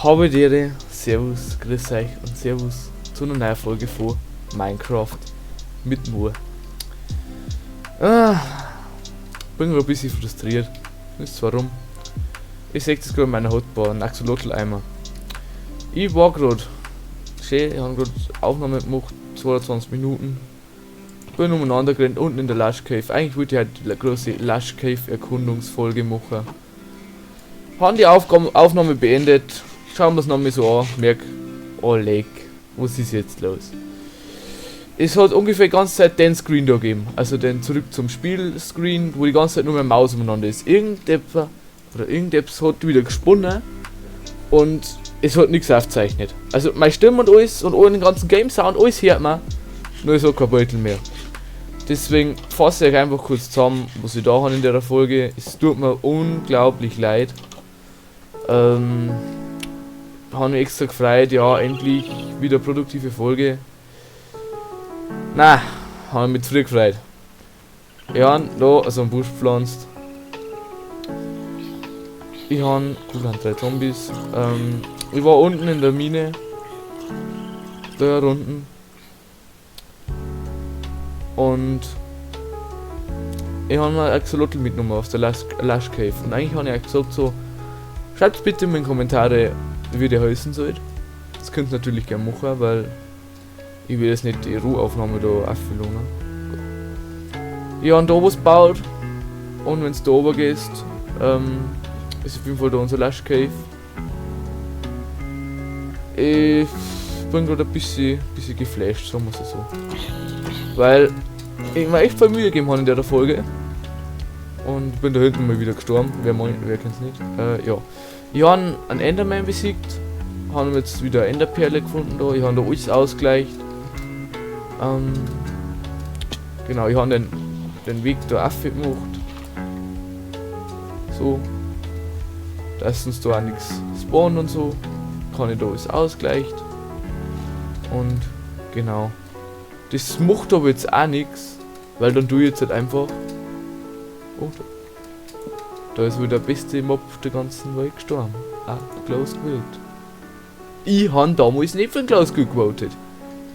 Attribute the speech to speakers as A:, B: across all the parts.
A: Habe die Ehre, Servus, grüß euch und Servus zu einer neuen Folge von Minecraft mit Moor. Ah, bin gerade ein bisschen frustriert. Wisst ihr warum? Ich seh das gerade in meiner Hotbar, ein Axolotl-Eimer. Ich war grad schön, ich hab grad Aufnahme gemacht, 22 Minuten. Bin umeinander gerannt, unten in der Lush Cave. Eigentlich wollte ich halt die große Lush Cave Erkundungsfolge machen. Haben die Aufnahme beendet. Schauen wir's nochmal so an. Merk, oh leck, was ist jetzt los? Es hat ungefähr die ganze Zeit den Screen da gegeben. Also den zurück zum Spiel-Screen, wo die ganze Zeit nur mehr Maus umeinander ist. Irgendetwas oder irgendetwas hat wieder gesponnen und es hat nichts aufgezeichnet. Also meine Stimme und alles und den ganzen Game Sound, alles hört man, nur es hat kein Beutel mehr. Deswegen fasse ich einfach kurz zusammen, was ich da habe in der Folge. Es tut mir unglaublich leid. Habe mich extra gefreut, ja, endlich wieder produktive Folge. Na, habe mich zu früh gefreut. Ich hab da so einen Busch gepflanzt. Ich hab, gut, haben 3 Zombies. Ich war unten in der Mine. Da unten. Und ich hab mal Axolotl mitgenommen aus der Lush Cave. Und eigentlich hab ich auch gesagt so, schreibt bitte in die Kommentare, wie der heißen soll. Das könnt ihr natürlich gerne machen, weil ich will jetzt nicht die Rohaufnahme da auflohnen. Ich hab da was gebaut und wenn's da oben gehst, ist auf jeden Fall da unser Lush Cave. Ich bin grad ein bisschen geflasht, sagen wir's so. Weil ich mir echt voll Mühe gegeben habe in der Folge. Und bin da hinten mal wieder gestorben. Wer kennt's nicht? Ja. Ich hab einen Enderman besiegt. Haben jetzt wieder Enderperle gefunden da. Ich hab da alles ausgleicht. Genau, ich hab den Weg da aufgemacht. So. Dass uns da auch nichts spawnt und so. Kann ich da alles ausgleicht. Und genau. Das macht aber jetzt auch nix, weil dann tu ich jetzt halt einfach. Oh, da. Da ist wohl der beste Mob der ganzen Welt gestorben. Ah, Glow Squid. Ich han damals nicht für den Glow Squid gewotet.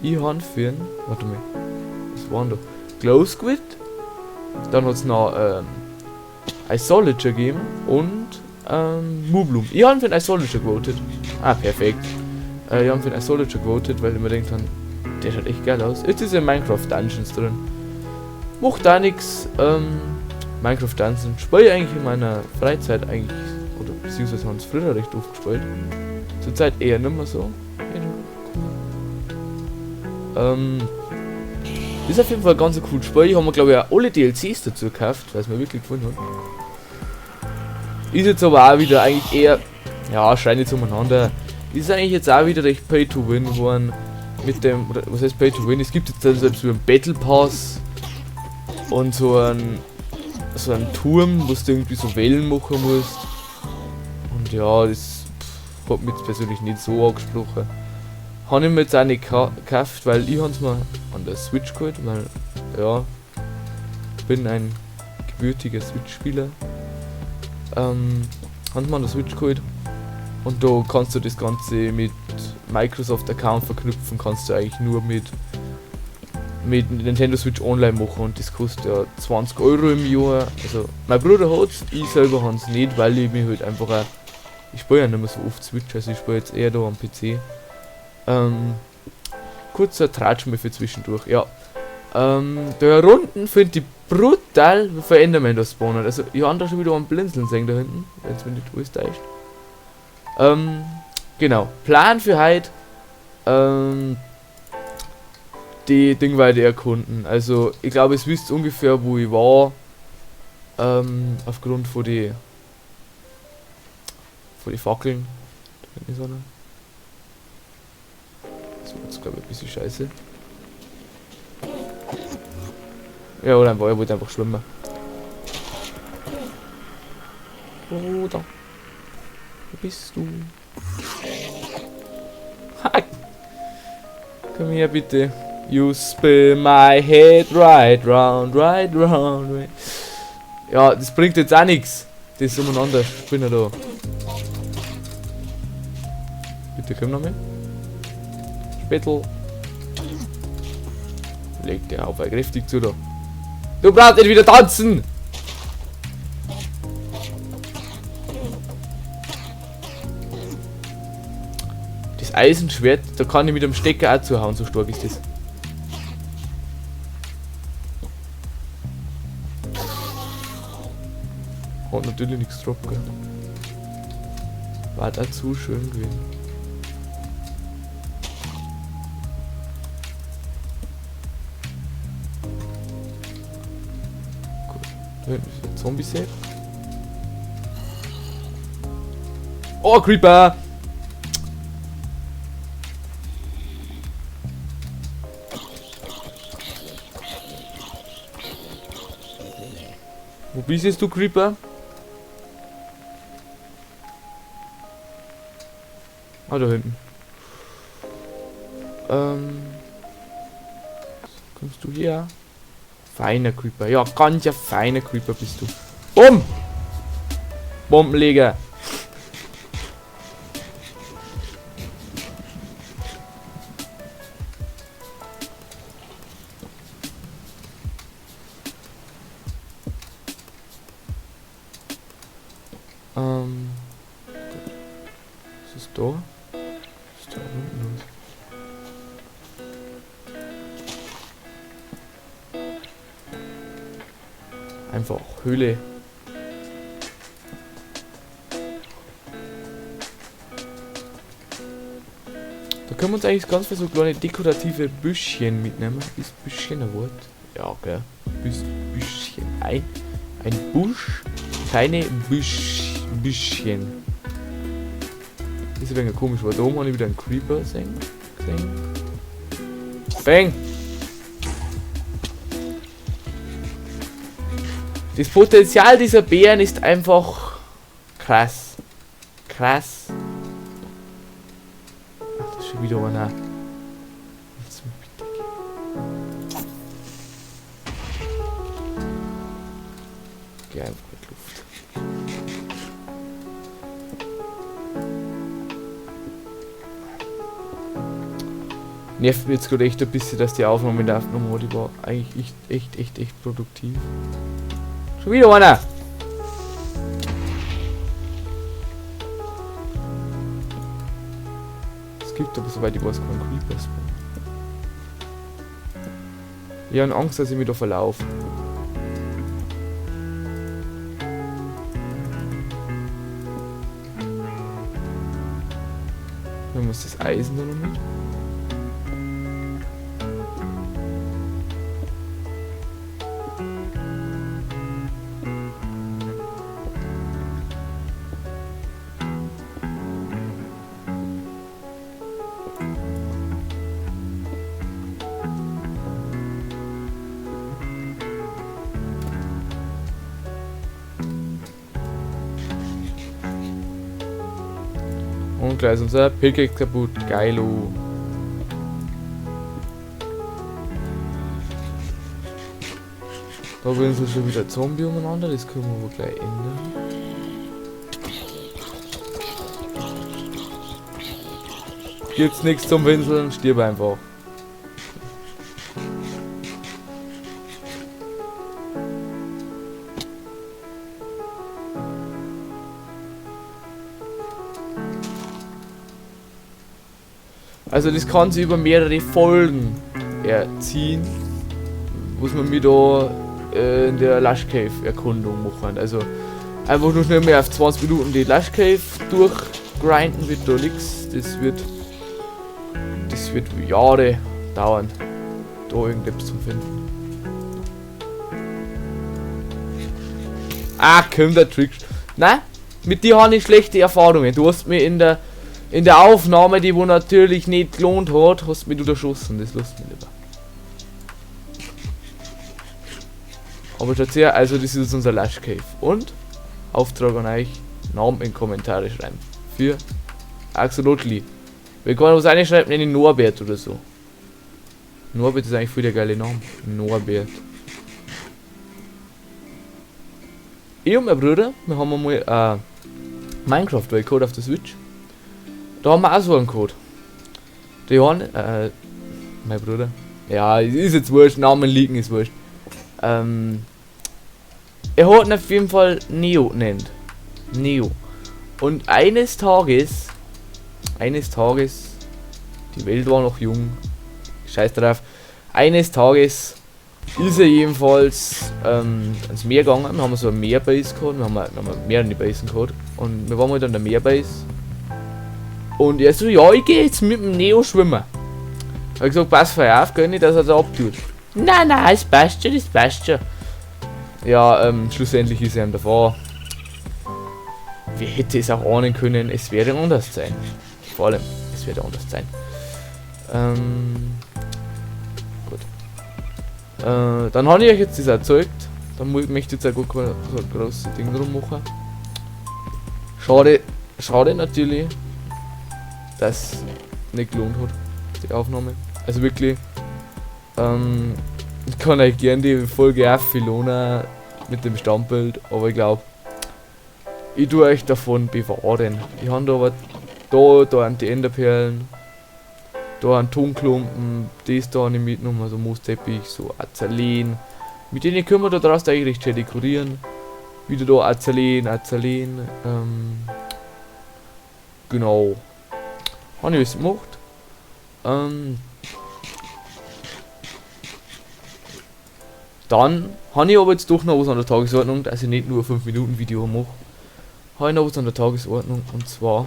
A: Ich han für den. Warte mal. Was war denn da? Glow Squid. Dann hat's noch Iceologer gegeben und Moobloom. Ich han für den Iceologer gewotet. Ah, perfekt. Ich han für den Iceologer gewotet, weil ich mir gedacht han, der schaut echt geil aus. Jetzt ist er in Minecraft Dungeons drin. Macht da nix. Minecraft Dungeons spiele ich eigentlich in meiner Freizeit eigentlich, oder beziehungsweise haben es früher recht oft gespielt. Zurzeit eher nicht mehr so. Ist auf jeden Fall ein ganz cooles Spiel. Ich habe mir, glaub ich, auch alle D L Cs dazu gekauft, weil es mir wirklich gefallen hat. Ist jetzt aber auch wieder eigentlich eher, ja, schrei nicht umeinander. Ist eigentlich jetzt auch wieder recht Pay to Win geworden. Mit dem, oder was heißt Pay to Win? Es gibt jetzt selbst wie einen Battle Pass und so einen Turm, wo du irgendwie so Wellen machen musst. Und ja, das hat mich jetzt persönlich nicht so angesprochen. Habe ich mir jetzt auch nicht gekauft, weil ich hab's mir an der Switch geholt, weil, ja, bin ein gebürtiger Switch-Spieler. Hab's mir an der Switch geholt. Und da kannst du das Ganze mit Microsoft Account verknüpfen, kannst du eigentlich nur mit Nintendo Switch Online machen und das kostet ja 20 Euro im Jahr. Also mein Bruder hat's, ich selber hab's nicht, weil ich mir halt einfach auch, ich spiele ja nicht mehr so oft Switch, also ich spiele jetzt eher da am PC. Kurzer Tratsch mal für zwischendurch, ja. Da unten finde ich brutal, wie viel Enderman da spawnen. Also ich hab da schon wieder einen Blinzeln sehen da hinten, wenn's mir nicht alles täuscht. Genau, Plan für heute, die Ding weiter erkunden. Also ich glaube, es wisst ungefähr, wo ich war, aufgrund von die Fackeln. Da hinten ist einer. Das war jetzt, glaub ich, ein bisschen scheiße. Ja, oder einfach, er wollte einfach schwimmen. Bruder. Wo bist du? Ha! Komm her, bitte. You spin my head right round, right round. Right. Ja, das bringt jetzt auch nix. Das umeinander spinnen da. Bitte komm noch mal. Spittel. Leg dir auf, kräftig zu da. Du brauchst nicht wieder tanzen! Das Eisenschwert, da kann ich mit dem Stecker auch zuhauen, so stark ist das. Hat natürlich nichts drauf, gell? War da zu schön gewesen. Gut. Da hinten ist ein Zombie-Safe. Oh, Creeper! Wo bist jetzt du, Creeper? Ah, da hinten. Kommst du her? Feiner Creeper. Ja, ganz ja feiner Creeper bist du. Bumm! Bombenleger. Was ist da? Was ist da unten los? Einfach Höhle. Da können wir uns eigentlich ganz viel so kleine dekorative Büschchen mitnehmen. Ist Büschchen ein Wort? Ja, gell. Büschchen. Ein Busch, keine Büschchen. Ist ein wenig komisch, weil da oben habe ich wieder einen Creeper gesehen. Bang! Das Potenzial dieser Bären ist einfach krass. Krass. Ach, das ist schon wieder einer. Jetzt bitte. Geh einfach mit Luft. Nervt mir jetzt gerade echt ein bisschen, dass die Aufnahme in der Aufnahme hat. Die war eigentlich echt produktiv. Schon wieder einer! Es gibt aber, soweit ich weiß, keinen Creeper-Spawn. Ich habe Angst, dass ich mich da verlaufe. Dann muss das Eisen da noch mit. Und gleich ist unser Pickaxe kaputt. Geilo. Da sind schon wieder Zombie umeinander. Das können wir aber gleich ändern. Gibt's nichts zum Winseln, stirb einfach. Also das kann sich über mehrere Folgen erziehen, muss man mir da in der Lush Cave Erkundung machen. Also einfach nur schnell mehr auf 20 Minuten die Lush Cave durchgrinden wird da nix. Das wird Jahre dauern, da irgendetwas zu finden. Ah, kommt der Trick. Nein, mit dir habe ich schlechte Erfahrungen. Du hast mir in der Aufnahme, die wo natürlich nicht gelohnt hat, hast mich du erschossen. Das lässt mich lieber. Aber schaut her, also das ist unser Lush Cave. Und Auftrag an euch, Namen in Kommentare schreiben. Für Axolotl. Wir können was reinschreiben, nenne ich Norbert oder so. Norbert ist eigentlich voll der geile Name. Norbert. Ich und mein Bruder, wir haben einmal Minecraft Code auf der Switch. Da Da haben wir auch so einen Code. Der Johann, mein Bruder. Ja, ist jetzt wurscht, Namen liegen ist wurscht. Er hat ihn auf jeden Fall Neo genannt. Neo. Und eines Tages, die Welt war noch jung, scheiß drauf, eines Tages ist er jedenfalls ans Meer gegangen. Wir haben so eine Meerbase gehabt, wir haben mehrere Basen gehabt und wir waren halt an der Meerbase. Und er so, ja, ich geh jetzt mit dem Neo schwimmen. Hab ich gesagt, pass voll auf, gell, nicht, dass er da abtut. Nein, nein, es passt schon, das passt schon. Ja, schlussendlich ist er ihm davor. Wer hätte es auch ahnen können, es werde anders sein. Vor allem, es werde anders sein. Gut. Dann habe ich euch jetzt das erzeugt. Dann möchte ich jetzt auch gar kein so ein großes Ding drum machen. Schade, schade natürlich, dass es nicht gelohnt hat, die Aufnahme. Also wirklich, ich kann euch gerne die Folge auch lohnen mit dem Standbild, aber ich glaub, ich tue euch davon bewahren. Ich habe da aber da an die Enderperlen, da an Tonklumpen, das da habe ich mitgenommen, also Moosteppich, so Azaleen. Mit denen können wir da draußen eigentlich recht schön dekorieren. Wieder da Azaleen, Azaleen, genau. Habe ich alles gemacht. Dann habe ich aber jetzt doch noch was an der Tagesordnung, dass ich nicht nur 5 Minuten Video mache. Habe ich noch was an der Tagesordnung, und zwar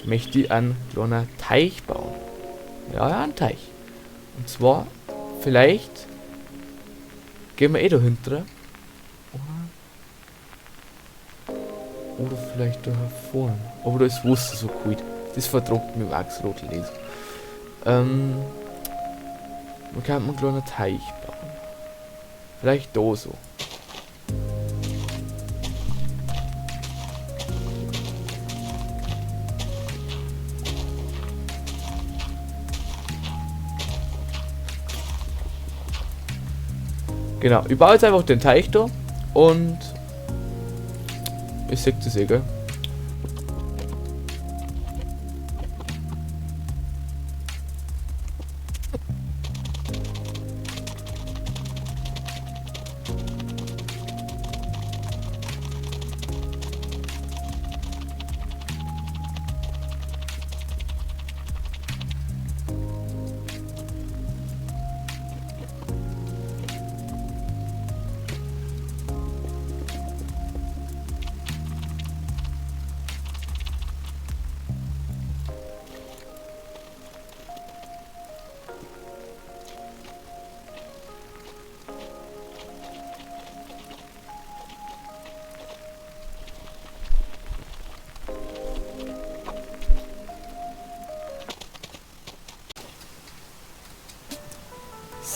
A: möchte ich einen kleinen Teich bauen. Ja, ja, einen Teich. Und zwar, vielleicht gehen wir eh dahinter. Oder vielleicht da vorne. Aber da ist Wasser so kalt. Das vertragt mit dem Axolotl nicht. Man kann einen kleinen Teich bauen. Vielleicht da so. Genau, ich baue jetzt einfach den Teich da und ich sehe das eh, gell?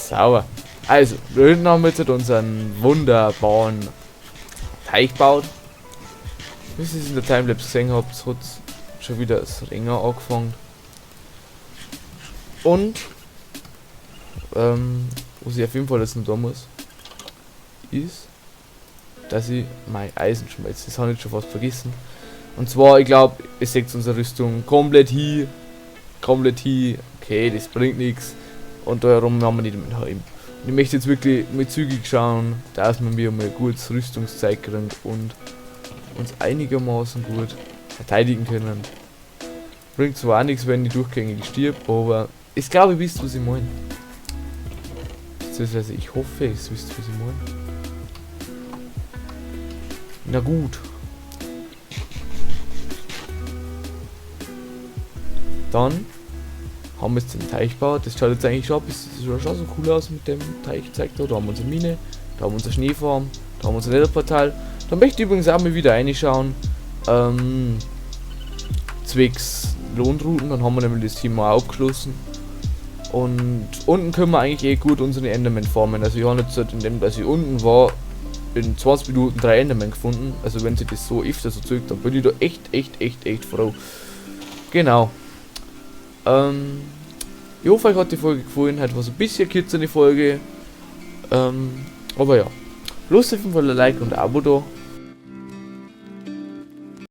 A: Sauber. Also, wir haben jetzt unseren wunderbaren Teich gebaut. Wie ihr es in der Timelapse gesehen habt, hat es schon wieder das Ringer angefangen. Und was ich auf jeden Fall jetzt noch da muss, ist, dass ich mein Eisen schmelze. Das habe ich schon fast vergessen. Und zwar, ich glaub, ihr seht unsere Rüstung komplett hin. Komplett hin. Okay, das bringt nichts. Und darum haben wir nicht mit heim. Und ich möchte jetzt wirklich mal zügig schauen, dass wir mir mal gutes Rüstungszeug kriegen und uns einigermaßen gut verteidigen können. Bringt zwar auch nichts, wenn ich durchgängig stirb, aber ich glaube, ihr wisst, was ich meine. Beziehungsweise ich hoffe, ihr wisst, was ich meine. Na gut. Dann haben wir jetzt den Teich gebaut. Das schaut jetzt eigentlich schon, das schaut schon so cool aus mit dem Teich, zeigt da. Da haben wir unsere Mine, da haben wir unsere Schneefarm, da haben wir unser Netherportal. Da möchte ich übrigens auch mal wieder reinschauen. Zwecks Lohnrouten, dann haben wir nämlich das Thema auch abgeschlossen. Und unten können wir eigentlich eh gut unsere Endermen farmen. Also ich habe jetzt, in dem, dass ich unten war, in 20 Minuten 3 Endermen gefunden. Also wenn sich das so öfter so zeugt, dann bin ich da echt, echt, echt, echt froh. Genau. Ich hoffe, euch hat die Folge gefallen. Heute war so ein bisschen kürzer die Folge. Aber ja. Lasst auf jeden Fall ein Like und ein Abo da.